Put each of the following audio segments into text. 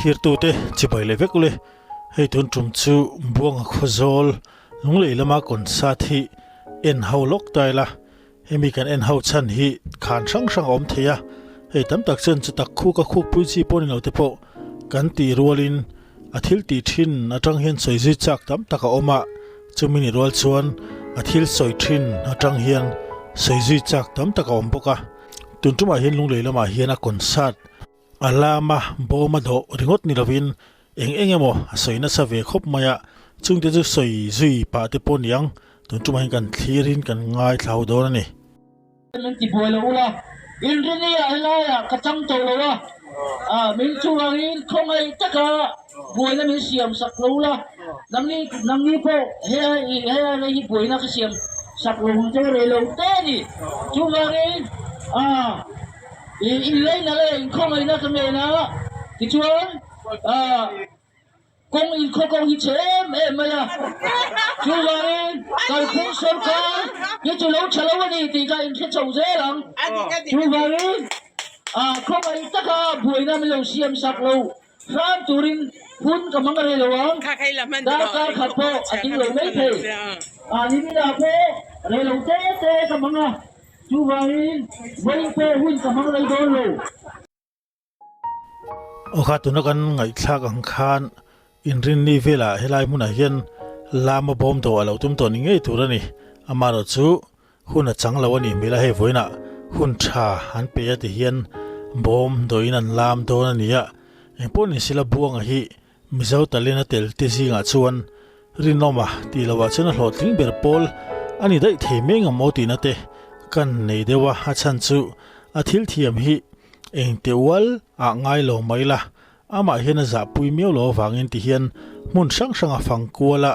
Thirtute chibai leh vek ule. Hei tun tum chu Buanga Khawzawl Lunglei lama concert hi en ho lawk ta ila. Hemi kan en ho chhan hi khan hrang hrang a awm thei a, hei tam tak chuan chu tak khuk a khuk pui chi pawh ni lo te pawh kan tih rualin a thil tih thin atang hian sawi zui chak tam tak a awm a, chumi ni rual chuan a thil sawi thin atang hian sawi zui chak tam tak a awm bawk a. Tun tumah hian Lunglei lamah hian a concert a lama bawm a dawh ringawt ni lovin eng eng emaw a sawi nasa ve khawp mai a, chungte chu sawi zui pah te pawh niang tun tumah hian kan thlirin kan ngaithla ho dawn a ni. Min ti buai lo ula, inrinia helaiah ka chang tawh lo a, ah min chuvangin khawngaih taka buaina min siam sak lo ula, nangni nangni pawh he he ai hi buaina ka siam sak lo ang che rei lo te a ni, chuvangin ah. I inleina leh inkhawngaihna ka ngen a, tichuan kawng inkhaw kawng hi chhe em em mai a, chuvangin kalphung sawrkar hi chu lo tha lo a ni tih kha inhre chho zel ang. Chuvangin khawngaih taka buaina min lo siam sak lo hram turin hun ka hmang rei lo ang, darkar khat pawh a ding lo mai thei. Niminah pawh rei lo te te ka hmang a. Chuvangin vawiin pawh hun ka hmang rei dawn lo. Aw kha tuna kan ngaihthlak ang khan inrinni velah helai hmunah hian lama bawm dawh a lo tum tawh ni ngei tur a ni. Amaherawh chu hun a chang lo a nih hmel a, hei vawiinah hun tha an pe a ti hian bawm dawhin an lam dawn a ni a. Engpawh ni sela Buanga hi Mizo talent a tel te zingah chuan rinawma tih lohah chuan a hlawhtling ber pawl a ni daih thei mai ngam aw tihna te kan nei deuh a, a chhan chu a thil thiam hi engte ual ah ngai lo mai la, amah hian a zahpui miau lo avangin ti hian hmun hrang hrang a fang kual a,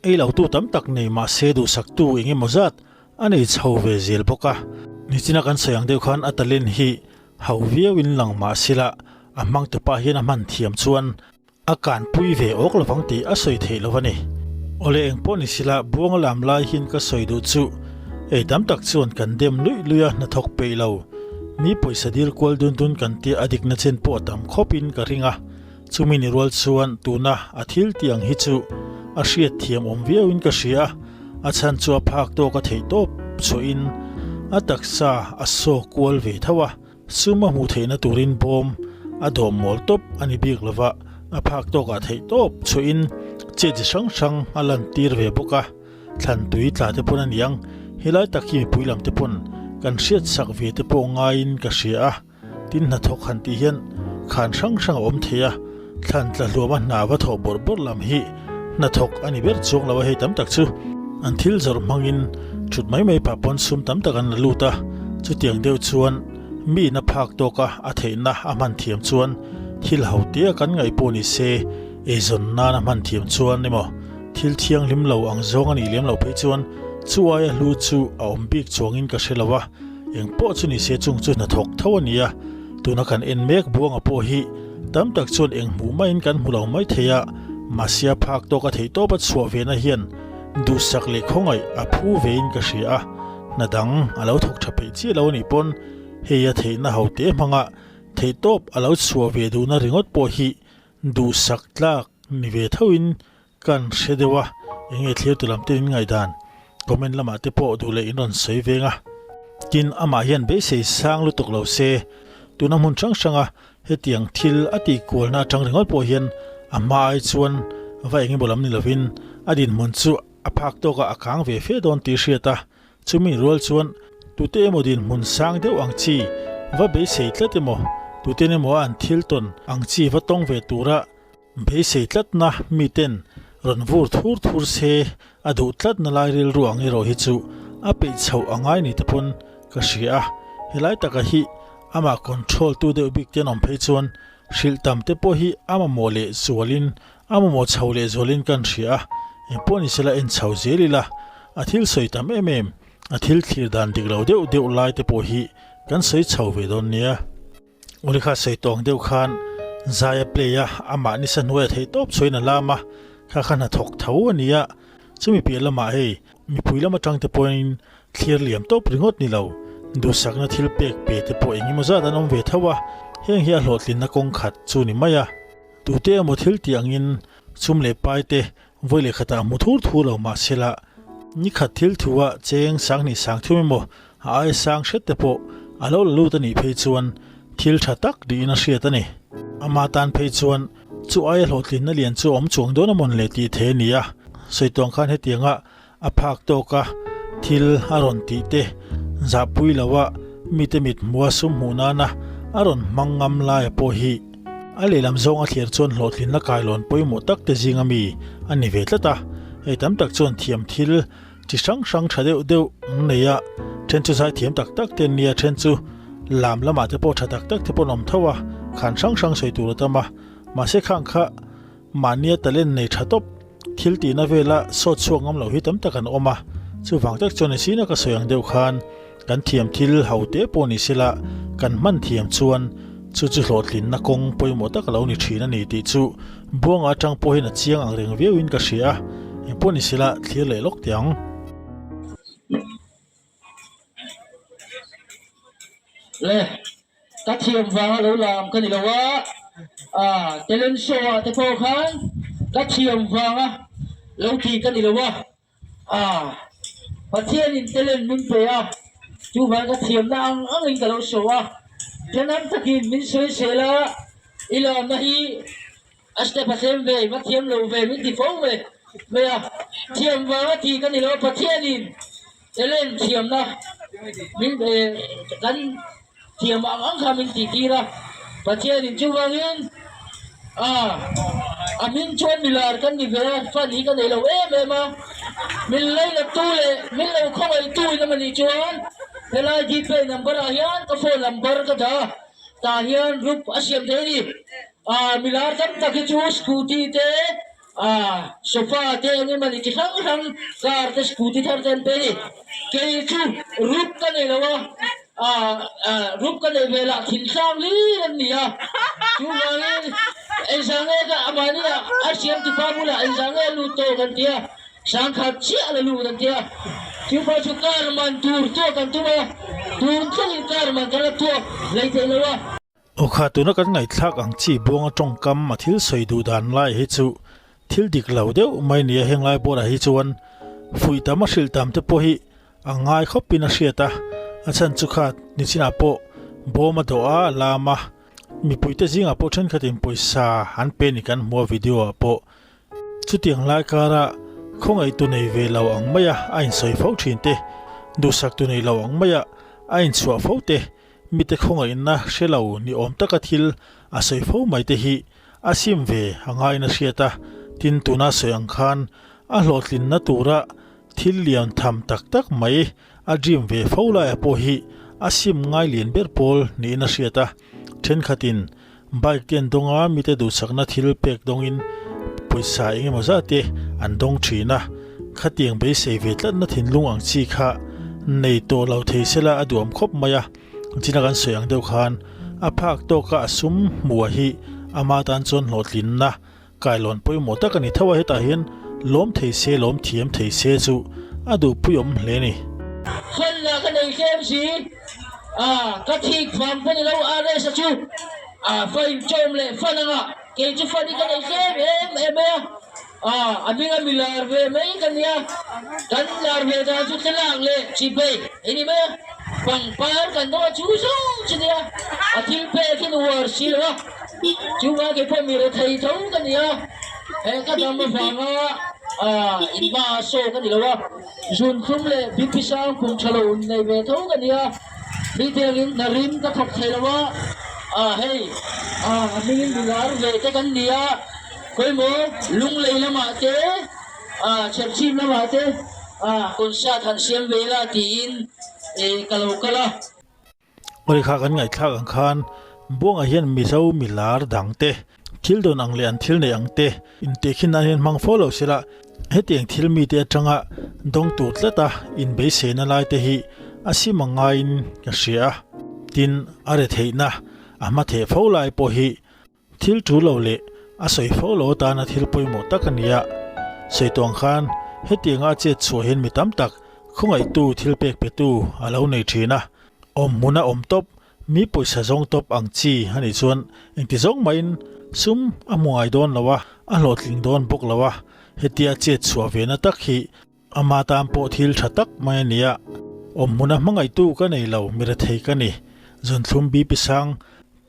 ei lo tu tam tak nei mahse duhsaktu eng emaw zat a nei chho ve zel bawk a. Nichina kan sawi ang deuh khan a talent hi Hau viau in lang mah sila a hmang tu pa hian a hman thiam chuan a kan pui ve awk lovang tih a sawi theih lo a ni. Awle eng pawh ni sila Buanga lam lai hian ka sawi duh chu ei tam tak chuan kan dem luih luih a hnathawk peih lo mi pawisa dil kual dun dun kan tia a dikna chen pawh a tam khawp in ka ring a chumi ni rual chuan tuna a thil tih ang hi chu a hriat thiam awm viau in ka hria a. A chhan chu a phak tawk a theih tawp chhuahin a taksa a saw kual ve tho a, sum a hmuh theihna turin bawm a dawm mawl tawp a ni bik lova, a phak tawkah theih tawp chhuahin chet chi hrang hrang a lantir ve bawk a, thlan tui tla te pawn a niang, helai tak hi mipui lam te pawn kan hriat sak ve te pawh ngaiin ka hria a. Tin hnathawk han tih hian khan hrang hrang a awm thei a, thlan tla hluama hna va thawh bawrh bawrh lam hi hnathawk a ni ber chuang lo a, hei tam tak chu an thil zawrh hmangin thut mai mai pah pawn sum tam tak an la lut a, chutiang deuh chuan mi in a phak tawk a, a theihna a hman thiam chuan thil ho tia kan ngaih pawh ni se eizawn nan a hman thiam chuan emaw thil thianghlim lo ang zawng a nih lem loh phei chuan chu aia hlu chu a awm bik chuangin ka hre lo a. Eng pawh chu ni se chung chu hnathawk tho a ni a, tuna kan en mek Buanga pawh hi tam tak chuan eng hmuh maiin kan hmu lo mai thei a, mahse a phak tawk a theih tawp a chhuah vena hian duhsak leh khawngaih a phu vein ka hria a, hna dang a lo thawk tha peih chiah lo a nih pawn hei a theihna ho te hmanga theih tawp a lo chhuah ve duhna ringawt pawh hi duhsak tlak ni ve thoin Kan hre deuh a, eng nge thlir tu lam te in ngaihdan comment lamah te pawh duh leh in rawn sawi veng a. Tin, amah hian beisei sang lutuk lo se, tuna hmun hrang hranga hetiang thil a tih kualna atang ringawt pawh hian a hma ai chuan va eng emaw lam ni lovin a dinhmun chu a phak tawkah a kang ve fe dawn tih hriat a, Chumi rual chuan tute emaw dinhmun sang deuh ang chi va beisei tlat emaw, tuten emaw an thil tawn ang chi va tawng ve tura Beisei tlatna miten rawn vur thur thur se a duh tlatna lai rilru ang erawh hi chu a peih chhoh a ngai ni te pawn ka hria a, helai taka hi amah control tu deuh bik te an awm phei chuan hrilh tam te pawh hi a mamawh leh zualin a mamawh chho leh zualin kan hria a, engpawh ni sela en chho zel ila a thil sawi tam em em a thil thlir dan dik lo deuh deuh lai te pawh hi kan sawi chho ve dawn nia. Uli kha sawi tawng deuh khan zai a play a, amah nisa hnuai a theih tawp chhuain a lam a, kha kha hnathawk tho a ni a, chumi piah lamah hei mipui lam atang te pawhin thlir liam tawp ringawt ni lo, duhsakna thil pek pe te pawh engemaw zat an awm ve tho a, heng hi a hlawhtlinna kawng khat chu ni mai a. Tute emaw thil tih angin sum leh pai te vawi leh khatah hmu thur thur lo mah sela, ni khat thil thu ah cheng sanghnih sang thum emaw a ai sang hret te pawh a lo la lut a nih phei chuan thil tha tak niin a hriat a ni. Ama tan phei chuan chu aia hlawhtlinna lian chu a awm chuang dawn amawn le tih thei a ni a, sawi tuang khan hetianga A phak tawka thil a rawn tih te zahpui loa mite mit hmua sum hmuh nana a rawn hmang ngam laia pawh hi a lehlam zawng a thlir chuan hlawhtlinna kailawn pawimawh tak te zinga mi a ni ve tlat a. Hei tam tak chuan thiam thil chi hrang hrang tha deuh deuh an nei a, then chu zai thiam tak tak te an nia, then chu lam lamah te pawh tha tak tak te pawh an awm tho a, khan hrang hrang sawi tur a tam a, mahse khang kha Mahnia talent nei tha tawp, thil tihna vela sawt chhuak ngam loh hi tam tak an awm a, chuvang tak chuan nisina ka sawi ang deuh khan kan thiam thil ho te pawh ni sela kan hman thiam chuan chu chu hlawhtlinna kawng pawimawh tak a lo ni thin a ni tih chu Buanga atang pawh hian a chiang ang reng viauin ka hria a, engpawh ni sela thlir leh lawk teh ang. Le, ka thiam vanga lo lam ka ni lo a, ah talent show ah te pawh khan ka thiam vanga lo ti ka ni lo a, ah Pathianin talent min pe a, chuvang ka thiamna ang angin ka lo show a, thenawm takin min sawi sel a, i lamna hi A step a tlem ve, va thiam lo ve min ti fo ve mai a, thiam vanga ti ka ni lo, Pathianin talent thiamna min kan thiam ang ang kha min tih tir a, Pathianin chuvangin a a hming chuan milar kan ni ve a, fan hi ka nei lo em em a, min lainattu leh min lo khawngaihtu in awm a nih chuan helai gpay number ah hian ka phone number ka dah a, tah hian group a siam thei a ni. Ah milar tam tak hi chu scooty te ah sofa te eng emaw ni chi hrang hrang car te scooty thar te an pe a ni. Kei chu rup ka nei lo a, ah ah rup ka nei ve lah thintlang hlir an ni a, chuvangin engzah nge ka mahni ah a hriam tipa bulah engzah nge a lut tawk an ti a, sangkhat chiah a la lut an ti a, chupa chu car man tur tuak an tum a, tun thlengin car man kan la tuak hlei thei lo a. Aw kha tuna kan ngaihthlak ang chi buanga tawngkam a thil sawi duh dan lai hi chu thil dik lo deuh mai nia heng lai bawrah hi chuan fuih tam a hrilh tam te pawh hi a ngai khawp in a hriat a, a chhan chu kha nichinah pawh bawm a dawh a lam a mipui te zingah pawh thenkhat in pawisa an pe ni kan hmu a video ah pawh Chutiang lai kara khawngaihtu nei ve lo ang maia a insawi fo thin te, duhsaktu nei lo ang maia a inchhuah fo te, mite khawngaihna hre lo ni awm taka thil a sawi fo mai te hi a sim ve a ngaiin a hriat a, tin tuna sawi ang khan a hlawhtlinna tura thil lian tham tak tak mai a dream ve fo laia pawh hi a sim ngai lian ber pawl niin a hriat a, thenkhatin Bike te an dawng a, mite duhsakna thil pek dawngin pawisa eng emaw zat te an dawng thin a, khatiang beisei ve tlatna thinlung ang chi kha nei tawh lo thei sela a duham khawp mai a, china kan sawi ang deuh khan a phak tawka a sum hmuh hi ama tan chuan hlawhtlinna kailawn pawimawh tak a ni tho a, hetah hian lawm thei se lawm thiam thei se chu a duhpuiawm hle a ni. Hmanna ka nei tlem si a, ka thik vang pawh ni lo RS a chu a fa inchawm leh fan anga kei chu fan hi ka nei tlem em em mai a, a a hming a mi lar ve mai ka nia, kan lar ve dan chu thlalak leh chipei a ni mai a, pangpar kan dawng a chu zawng chu nia, a thil pek hi uar si lo a. Chuvang kei pawh mi rethei tho ka ni a, he ka dam avanga inhma a saw ka ni lo a, zunhlum leh BP sang kum tha lo nei ve tho ka ni a, mitiangin hna rim ka thawk thei lo a, hei a hmingin mi lar ve te kan ni a, khawimaw Lunglei lamah te, Chherchhip lamah te concert han siam ve ila tiin ka lo kal a. Awri kha kan ngaihthlak ang khan Buangah hian Mizo milar dang te, thil dawn ang leh an thil neih ang te intehkhin nan hian hmang fo lo sela, hetiang thil mite atanga dawng tur tlata inbeiseina lai te hi a sim ang ngaiin ka hria a. Tin, a retheihna a hma theh fo lai pawh hi Thil ṭu lo leh a sawi fo lo atana thil pawimawh tak a ni a, sawi tawh ang khan hetianga a chet chhuah hian mi tam tak khawngaihtu thil pek petu a lo nei ṭhin a, awm hmuna awm tawp, mi pawisa zawng tawp ang chi a nih chuan engti zawng mahin Sum a hmu ngai dawn lo a, a hlawhtling dawn bawk lo a, hetia chet chhuah ve na tak hi ama tan pawh thil tha tak mai a ni a. Awmhmuna hmangaihtu ka nei lo, mi rethei ka ni. Zunthlum BP sang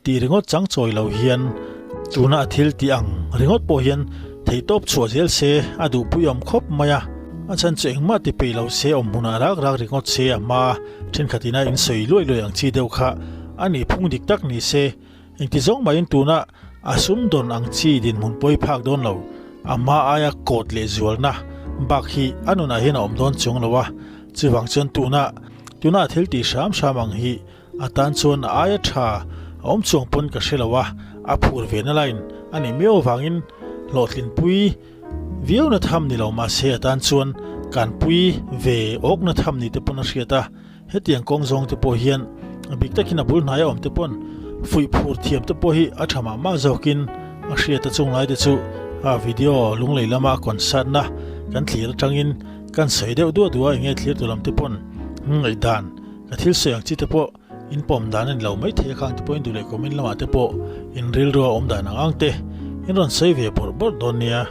Tih ringawt chang chawi lo hian tuna a thil tih ang ringawt pawh hian theihtawp chhuah zel se a duhpui awm khawp mai a, a chhan chu engmah ti peih lo se awm hmunah rak rak ringawt se a hma thenkhat ina in sawi luai luai ang chi deuh kha a nih phung dik tak ni se engti zawng mahin tuna a sumdawn ang chi dinhmun pawi phak dawn lo a hma aia kawt leh zualna bak hi a nunah hian a awm dawn chuang lo a, chuvang chuan tuna tuna a thil tih hram hram ang hi A tan chuan a aia tha a awm chuang pawn ka hre lo a, a phur ve na line a nih miau avangin hlawhtlinpui viau na tham ni lo mahse a tan chuan kanpui ve awk na tham ni te pawn a hriat a, hetiang kawng zawng te pawh hian a bik takin a bul hnaia awm te pawn fuih phur thiam te pawh hi a tha mah mah zawkin a hriat a chunglai te chu a video lunglei lama a concert na kan thlir atangin kan sawi deuh duah duah a enge thlir tu lam te pawn ngaihdan Ka thil sawi ang chi te pawh in pawm dan a ni lo maithei a khang te pawh in duh leh comment lamah te pawh in rilru a awm dan ang ang te in rawn sawi ve bawrh bawrh dawn nia.